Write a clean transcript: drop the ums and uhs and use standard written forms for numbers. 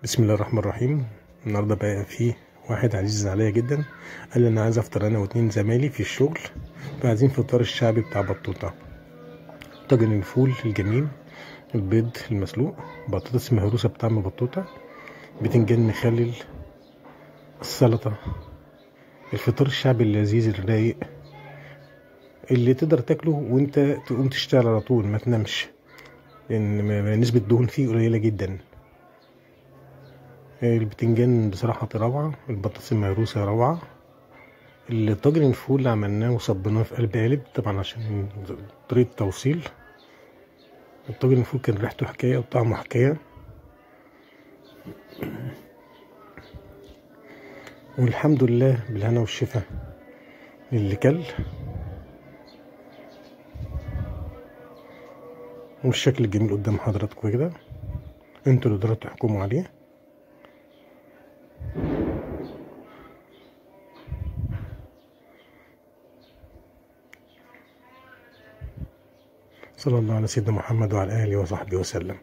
بسم الله الرحمن الرحيم. النهارده بقى في واحد عزيز عليا جدا قال لي انا عايز افطر انا واتنين زمايلي في الشغل، فعايزين فطار الشعبي بتاع بطوطة. طاجن الفول الجميل، البيض المسلوق، بطاطس مهروسه بطعم بطوطة، بتنجان مخلل، السلطة، الفطار الشعبي اللذيذ الرايق اللي تقدر تاكله وانت تقوم تشتغل على طول ما تنامش، لان نسبه الدهون فيه قليله جدا. البتنجان بصراحة روعة، البطاطس المهروسة روعة، الطاجن الفول اللي عملناه وصبناه في قلب قالب طبعا عشان طريقة التوصيل. الطاجن الفول كان ريحته حكاية وطعمه حكاية، والحمد لله بالهنا والشفا للي كل. والشكل الجميل قدام حضراتكم كده، انتوا اللي تقدروا تحكموا عليه. صلى الله على سيدنا محمد وعلى آله وصحبه وسلم.